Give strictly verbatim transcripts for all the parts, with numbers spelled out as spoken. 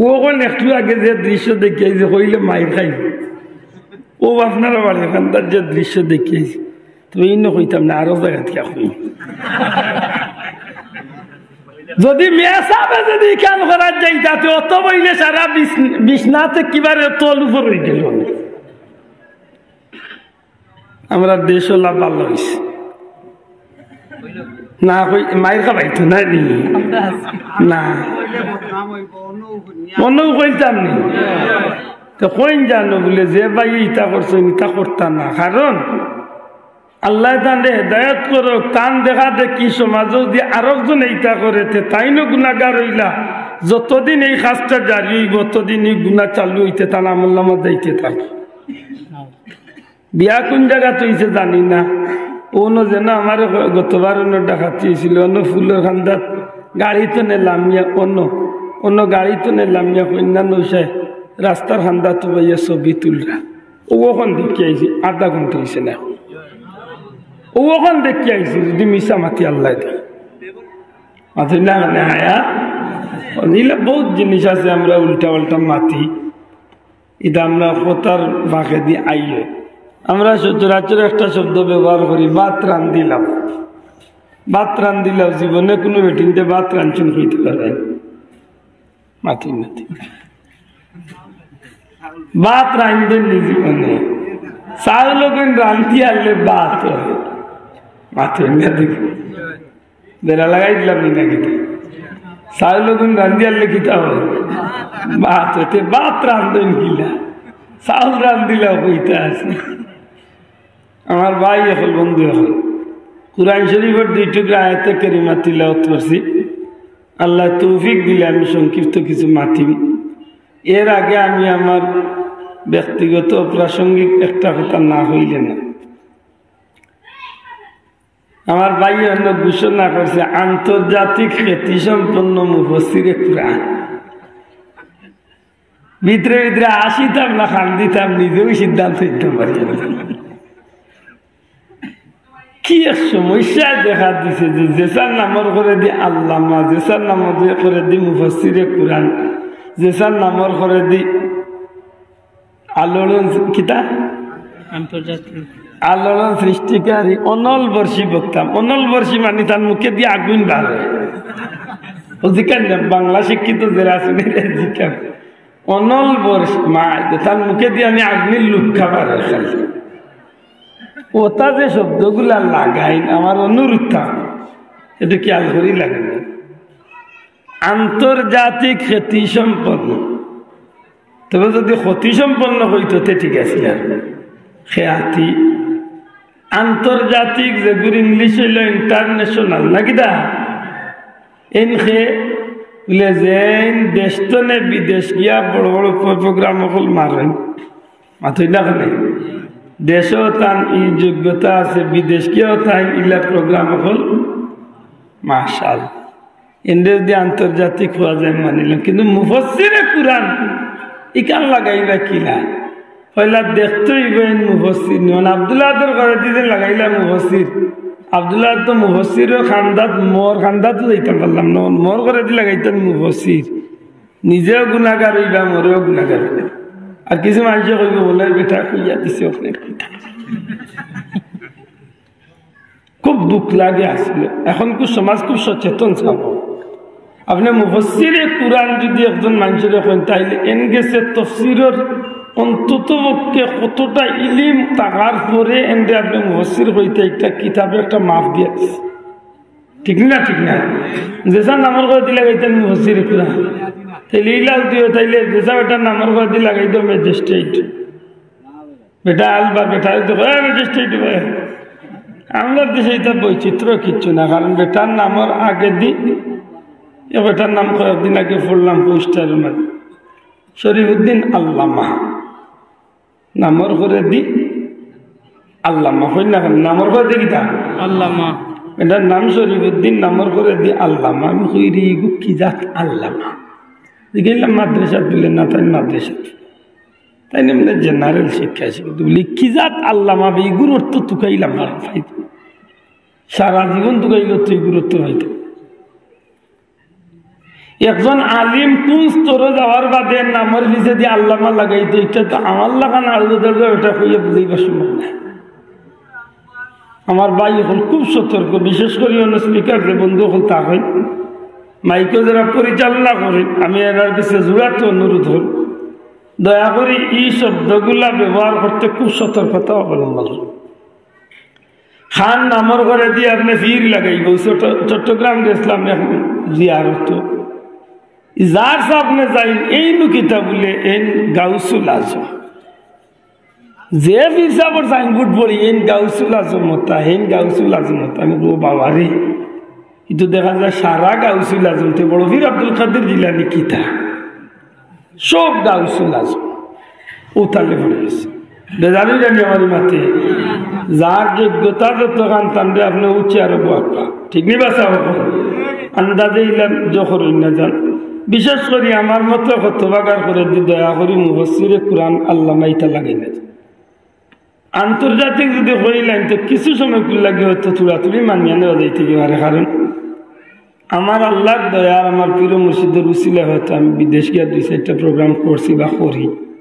অখন একটু আগে যে দৃশ্য দেখিয়াইছি, কইলে মাইর খাইব। অউ আপনারা বাড়ির কান্দার যে দৃশ্য দেখিয়াইছি, তবে ইনো কইতাম না, আরো জাগা থাকি কইমু। যদি মেসাবে যদি ইখান করার যাইতা, তে অত বইলে সারা বিছ-, বিছনাতে কিবারে তল উপর অইগেলো। আমরার দেশও লাভ ভালা অইছে না, কই মাইর খাবাইতো না নি? না, মনেও কইতাম নি। তো কইন জানো বুলে, যে ভাইয়ে ইতা করছইন, ইতা করতা না, কারণ আল্লায় তানরে হেদায়েত করউক, তান দেখা দেখি সমাজো যদি আরকজনে ইতা করে, তে তাইনও গুনাগার অইলা। যতদিন এই কাজটা জারি অইবো, ততদিন এই গুনা চালু অইতে, তান আমলনামাত যাইতে থাকবো। বিয়া কুন জাগাত অইছে জানি না, অনো যেন আমারে গতবার অনো ডাকাতি অইছিল, অনো ফুলর কান্দাত গাড়ি তনে লামিয়া, অনো, অনো গাড়ি তনে লামিয়া কইন্যা নৌশায় রাস্তার কান্দাত বইয়া ছবি তুলরা। অউ অখন দেখিয়া আইছি, আধা ঘন্টা অইছে না। অউ অখন দেখিয়া আইছি, যদি মিছা মাতি আল্লায় দে। মাতি না মানে হায়া। অইলে বউত জিনিস আছে আমরা উল্টা পাল্টা মাতি। ইটা আমরা কথার ফাঁকেদি আইয়ে। আমরা সচরাচর একটা শব্দ ব্যবহার করি, "ভাত রান্দিলাও।" ভাত রান্দিলাও, জীবনে কুনু বেটিন্তে ভাত রানছইন কইতে পারবা নি? মাতি না। ভাত রান্ধইন নি জীবনে? চাউল অগুন রান্দি আনলে ভাত অয়। মাতি না দেখি। বেড়া লাগাই দিলাম নি নাকি? চাউল অগুন রান্ধি আনলে কিতা অয়? ভাত অয়। তে ভাত রান্ধইন কিলা? চাউল রান্দিলাও কইতা আছে। আমার ভাই অকল, বন্ধু অকল, কুরআন শরীফর দুই টুকরা আয়াতে কারিমা তিলাওয়াত করছি। আল্লায় তৌফিক দিলে আমি সংক্ষিপ্ত কিছু মাতিম। এর আগে আমি আমার ব্যক্তিগত প্রাসঙ্গিক একটা কথা না কইলে না। আমার ভাইয়ে অনো ঘোষণা করছে আন্তর্জাতিক খ্যাতিসম্পন্ন মুফাসসিরে কুরআন। ভিতরে ভিতরে হাসিতাম না কান্দিতাম, নিজেও সিদ্ধান্ত নিতাম পারি না। কি এক সমস্যায় দেখা দিছে যে যেসার নামর করেদি আল্লামা, যেসার নামর করেদি মুফাসসিরে কুরআন, যেসার নামর করেদি আলোড়ন কিতা? আন্তর্জাতিক। আলোড়ন সৃষ্টিকারী অনল বর্ষী বক্তা। অনল বর্ষী মানে তার মুখেদি আগুন বারয়। ও জিকান না, বাংলা শিক্ষিত যেরা আছে, এরা জিকান। অনল বর্ষী, মা, তার মুখেদি আমি আগুনের লুক্কা বারয় খালি। ওটা যে শব্দগুলা লাগাইন, আমার অনুরোধ থাকবো, একটু খেয়াল করি লাগাইন। আন্তর্জাতিক খ্যাতিসম্পন্ন। তবে যদি খ্যাতিসম্পন্ন অইতো, তে ঠিক আছিল। আর খ্যাতি আন্তর্জাতিক, যেগুর ইংলিশ অইলো international, না কিতা? এনকে বুলে যেইন দেশ তনে বিদেশ গিয়া বড় বড় প্রো-, program অকল মারইন। মাতইন না কেনে? দেশো তান ই যোগ্যতা আছে, বিদেশ গিয়াও তাইন ইলা program অকল। মাশাআল্লাহ। এনরে যদি আন্তর্জাতিক কওয়া যায়, মানিলাম। কিন্তু মুফাসসিরে কুরআন, ইখান লাগাইবা কিলা? পয়লা দেখতে অইবো এন মুফাসসির নি। আব্দুল আহাদর করেদি যে লাগাইলা মুফাসসির, আব্দুল আহাদ তো মুফাসসিরর কান্দাত, মোর কান্দাত যাইতাম পারলাম না, মোর করেদি লাগাইতা মুফাসসির। নিজেও গুনাগার অইবা, মোরেও গুনাগার অইবা। আর কিছু মানষে কইবো, বুলে, "বেটা কইয়া দিছে অনেক কথা।" খুব দুখ লাগে আসলে। অখনকুর সমাজ খুব সচেতন, ছাব। আপনে মুফাসসিরে কুরআন যদি একজন মানষরে কইন, তাইলে এন গেছে তফসিরর অন্তত পক্ষে কতটা ইলিম থাকার পরে এনরে আপনে মুফাসসির কইতা একটা কিতাবে একটা মাপ দিয়া দিছে। ঠিক না? ঠিক না? যেসার নামর করেদি লাগাইতা মুফাসসিরে কুরআন, তাইলে ইলাও দিও, তাইলে যেসা বেটার নামর করেদি লাগাই দিও ম্যাজিস্ট্রেট। বেটা আলবা, বেটা যদি কয়, "এ, ম্যাজিস্ট্রেট ভাই।" আমরার দেশে ইতা বৈচিত্র্য কিচ্ছু না, কারণ বেটার নামর আগেদি, এ বেটার নাম কয়েকদিন আগে পড়লাম পোস্টারর মাঝে, শরীফুদ্দিন আল্লামা। নামর করেদি আল্লামা, কইন না কেনে? নামর করেদি কিতা? আল্লামা। এটার নাম শরীফুদ্দিন, নামর করেদি আল্লামা। আমি কই, "রে, ইগু কি জাত আল্লামা?" জিগাইলাম, "মাদ্রাসাত?" বুলে, "না, তাইন মাদ্রাসাত।" তাইন এমনে general শিক্ষা আছে, কিন্তু বুলে, "কি জাত আল্লামা বে, ইগুর অর্থ তুকাইলাম আর পাইতাম। সারা জীবন তুকাইলে তো ইগুর অর্থ পাইতাম।" একজন আলিম কুন স্তরে যাওয়ার বাদে নামর পিছেদি আল্লামা লাগাইতো, ইটা তো আমার লাখান আড়ুয়া দাড়ুয়া বেটা কইয়া বুঝাইবার সম্ভব নায়। আমার ভাই অকল খুব সতর্ক, বিশেষ করি অন্য স্পিকার যে বন্ধু অকল তা হয়, মাইকো যারা পরিচালনা করেন, আমি এরার কাছে জোড়াতে অনুরোধ করব, দয়া করি ই শব্দগুলা ব্যবহার করতে খুব সতর্কতা অবলম্বন করব। খান নামর ঘরে দি আপনে ভিড় লাগাইব। চট্ট-, চট্টগ্রাম গেছিলাম এক জিয়ারত। যার সামনে যাইন, এইন কিতা বুলে, এইন গাউসুল আজম। যে পীর সাবর সাইনবোর্ড পড়ি, এইন গাউসুল আজম অতা, এইন গাউসুল আজম অতা। আমি কই, "ও বাবা রে, ইতো দেখা যায় সারা গাউসুল আজম, তে বড় পীর আব্দুল কাদের জিলানী কিতা?" সব গাউসুল আজম উতালে পড়ে গেছে। বেজারি জানি আমার মাতে। যার যোগ্যতা যত খান তানরে আপনে উঠে আরো বকা। ঠিক নি বাসা বাবা? আন্দাজে ইলাম যখন না যান। বিশেষ করি আমার মতো কত বাগার করে দি দয়া করি মুফাসসিরে কুরআন আল্লামা ইতা লাগাই না। আন্তর্জাতিক যদি কইলাম তো কিছু সময় কুল লাগে হয়তো থুড়া থুড়ি মানিয়া নেওয়া যাইতে পারে, কারণ আমার আল্লাহর দয়া আর আমার পীর মুর্শিদের উসিলা হয়তো আমি বিদেশ গিয়া দুই চারটা প্রোগ্রাম করছি বা করি,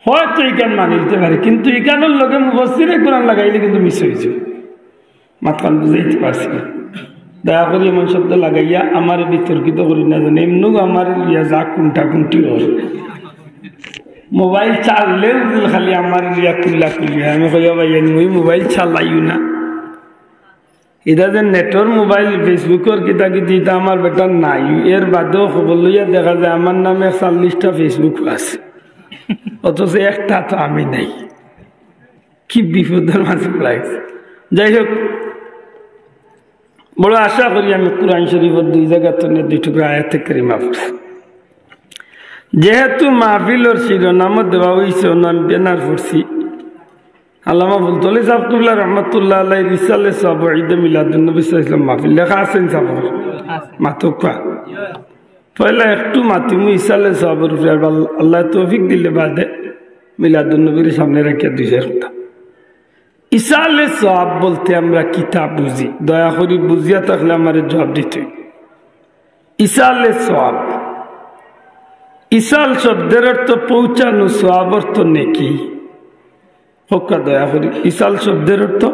হয়তো ইখান মানি নিতে পারি, কিন্তু ইখানর লগে মুফাসসিরে কুরআন লাগাইলে কিন্তু মিস হয়ে যাবে। মাতখান বুঝাইতে পারছি না। দয়া করি এমন শব্দ লাগাইয়া আমার বিতর্কিত করি না জানি, এমনিও আমার লিয়া যা কুন্টা কুন্টি ওর মোবাইল চাললেও দিল খালি আমার লিয়া কুল্লা কুল্লি। আমি কইয়া ভাই, আমি ওই মোবাইল চালাইও না। এটা যে নেটর মোবাইল, Facebook-র কিতা কিতি, এটা আমার বেটার নাই। এর বাদেও খবর লইয়া দেখা যায় আমার নামে চল্লিশটা Facebook আছে, অথচ একটা তো আমি নাই। কি বিপদের মাঝে লাগছে। যাই হোক, বড় আশা করি আমি কুরআন শরীফর দুই জায়গা তো দুই টুকরা আয়াতে কারিমা পড়ছি। যেহেতু মাহফিলর শিরোনামও দেওয়া হইছে, অন্য আমি ব্যানার পড়ছি। আল্লামা ফুলতলি সাহেব কিবলা রহমতুল্লাহ আলাইহির ইসালে সওয়াব ঈদে মিলাদুন নবী সাল্লাল্লাহু আলাইহি ওয়াসাল্লাম মাহফিল লেখা আছে নি সাহেব? মাতউক্কা। পয়লা একটু মাতিমু ইসালে সওয়াবর উপরে, আর আল-, আল্লাহ তৌফিক দিলে বাদে মিলাদুন নবীর সামনে রাখিয়া দুই চার কথা। ইসালে সওয়াব বলতে আমরা কিতা বুঝি? দয়া করি বুঝিয়া থাকলে আমারে জবাব দিতে। ইসালে সওয়াব, ইসাল শব্দের অর্থ পৌঁছানো, সওয়াব অর্থ নেকি। কউক্কা দয়া করি, ইসাল শব্দের অর্থ,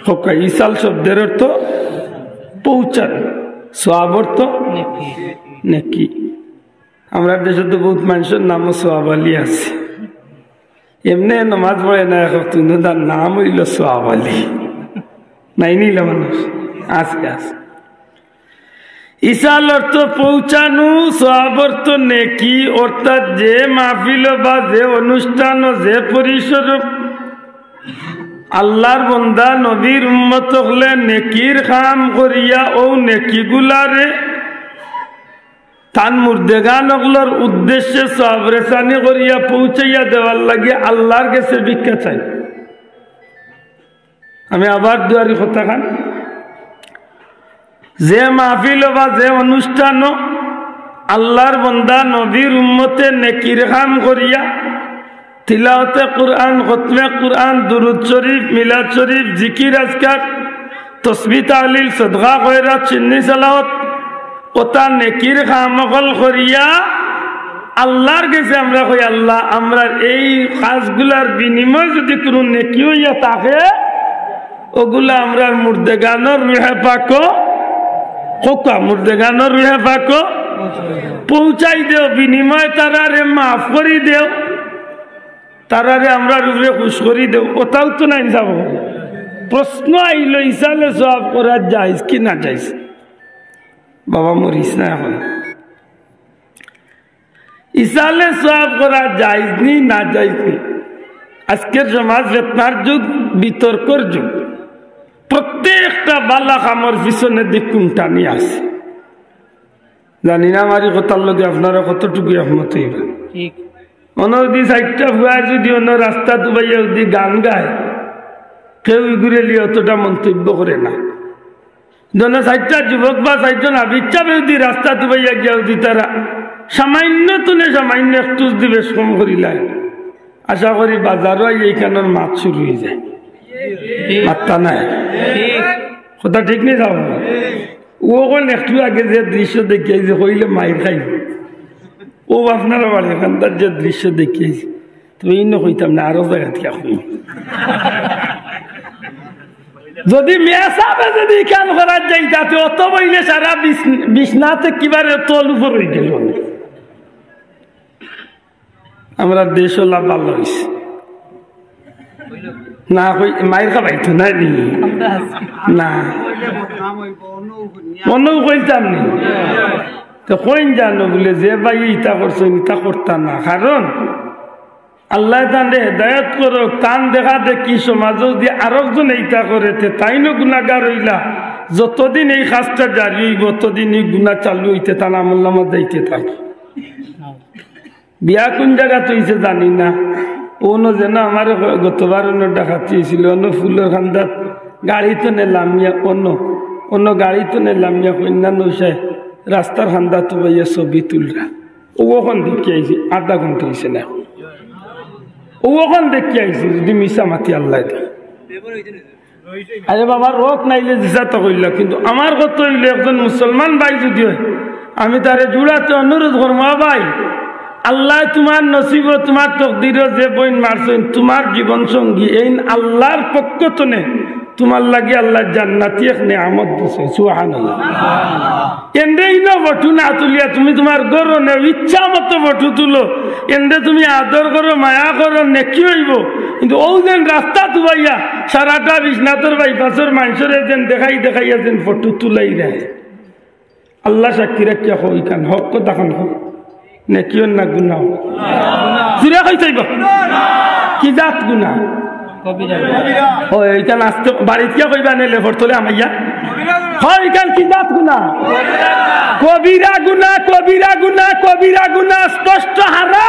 কউক্কা, ইসাল শব্দের অর্থ পৌঁছানো, সওয়াব অর্থ নেকি। আমরা দেশে তো বহুত মানুষের নামও সওয়াব আলী আছে। এমনে নমাজ পড়ে না, এখন কিন্তু তার নাম হইল সওয়াব আলী। নাই নিল মানুষ, আছে, আছে। ইসাল অর্থ পৌঁছানো, সওয়াব অর্থ নেকি, অর্থাৎ যে মাহফিল বা যে অনুষ্ঠান, যে পরিসর আল্লাহর বন্দা নবীর উম্মত হকলে নেকির কাম করিয়া ও নেকিগুলারে তান মুর্দেগান অকলর উদ্দেশ্যে সওয়াব রেসানি করিয়া পৌঁছাইয়া দেওয়ার লাগি আল্লাহর গেছে ভিক্ষা চাই। আমি আবার দুয়ারি কথা খান, যে মাহফিল বা যে অনুষ্ঠান আল্লাহর বন্দা নবীর উম্মতে নেকির কাম করিয়া তিলাওয়াতে কুরআন, খতমে কুরআন, দুরূদ শরীফ, মিলাদ শরীফ, জিকির আজকার, তসবিহ তাহলিল, সদকা খয়রাত, সুন্নি সালাওয়াত, অতা নেকির কাম অকল করিয়া আল্লাহর গেছে আমরা কই, "আল্লাহ, আমরার এই কাজগুলার বিনিময়ে যদি কুনু নেকি অইয়া থাকে, অগুলা আমরার মুর্দেগানর রুহে পাকো, কউক্কা, মুর্দেগানর রুহে পাকো পৌঁছাই দেও, বিনিময়ে তারারে মাফ করি দেও।" তারারে আমরার উপরে খুশ করি দেও, অতাও তো নায় নি সাব। প্রশ্ন আইলো, ইসালে সওয়াব করা জায়েজ কি না জায়েজ? বাবা মরিস না এখন। ইসালে সওয়াব করা জায়েজ নি না জায়েজ নি? আজকের সমাজ ফিতনার যুগ, বিতর্কর যুগ। প্রত্যেকটা বালা কামর পিছনে দি কুন্টানি আছে। জানি না আমার ই কথার লগে আপনারা কতটুকু একমত অইবা। ঠিক। অনো যদি চাইরটা ফুয়া যদি অনো রাস্তাত উবাইয়া যদি গান গায়, কেউ ইগুরে লইয়া অতটা মন্তব্য করে না। যদি চাইরটা যুবক বা চাইরজন আবিচ্ছাবে যদি রাস্তাত উবাইয়া গিয়া যদি তারা সামান্য তুলে সামান্য একটু যদি বেশ কম করিলায়, আশা করি বাজারো আইয়া ইখানর মাত শুরু অই যায়। ঠিক। মাত্তা নাই। ঠিক। কথা ঠিক নি সাব? ও কইন একটু আগে যে দৃশ্য দেখিয়াইছি, কইলে মাইর খাইব। ও আপনারা বাড়ির কান্দার যে দৃশ্য দেখিয়াইছি, তুমি ইনো কইতাম না, আরো জাগা থাকি কইমু। যদি মেসাবে যদি ইখান করার যাইতা, তে অত বইলে সারা বিছ-, বিছনাতে কিবারে তল উপর অই গেল। আমরার দেশও লাভ ভালা অইছে না, কই মাইর খাবাইতো না নি? না, মনেও কইতাম নি। তো কইন জানো বুলে যে ভাই ইতা করছইন, ইতা করতা না, কারণ আল্লায় তানরে হেদায়েত করউক, তান দেখা দেখি সমাজও যদি আরকজনে ইতা করে, তে তাইনও গুনাগার অইলা। যতদিন এই কাজটা জারি অইবো, ততদিন এই গুনা চালু অইতে, তান আমলনামাত যাইতে থাকবো। বিয়া কুন জাগাত অইছে জানি না, অনো যেন আমারে গ-, গতবার অনো ডাকাতি অইছিল, অনো ফুলর কান্দাত গাড়ি তনে লামিয়া, অনো, অনো গাড়ি তনে লামিয়া কইন্যা নৌশায় রাস্তার কান্দাত বইয়া ছবি তুলরা। ও অখন দেখিয়া আইছি, আধা ঘন্টা অইছে না। ও অখন দেখিয়া আইছি, যদি মিছা মাতি আল্লায় দেয়। আরে বাবা, রোগ নাইলে দিশা তো কইলা, কিন্তু আমার কথা অইলো, একজন মুসলমান ভাই যদি অয়, আমি তারে জুড়াতে অনুরোধ করমু, "আ ভাই, আল্লায় তুমার নসিবো, তুমার তকদিরো যে বইন মারছইন, তুমার জীবন সঙ্গী, এইন আল্লার পক্ষ তনে তুমার লাগি আল্লায় জান্নাতি এক নিয়ামত দিছে।" সুবহানাল্লাহ। এনরে ইনো ফটো না তুলিয়া তুমি তুমার ঘরো নেও, ইচ্ছা মতো ফটো তুলো, এনরে তুমি আদর করো, মায়া করো, নেকি অইবো। কিন্তু অউ যেন রাস্তাত উবাইয়া সারাটা বিশ্বনাথর বাইপাসর মানষরে যেন দেখাই দেখাইয়া যেন ফটো তুলাই দেয়, আল্লা সাক্ষী রাখিয়া কও, ইখান হক কথা খান কও, নেকি অর না গুনা? জুরে কইতাইবা? কি জাত গুনা? ও, ইখান আস্তে বাড়িত গিয়া কইবা, নাইলে ফটো তুলে আমাইয়া। হ, ইখান কি জাত গুনা? কবিরা গুনা, কবিরা গুনা, কবিরা গুনা, স্পষ্ট হারাম।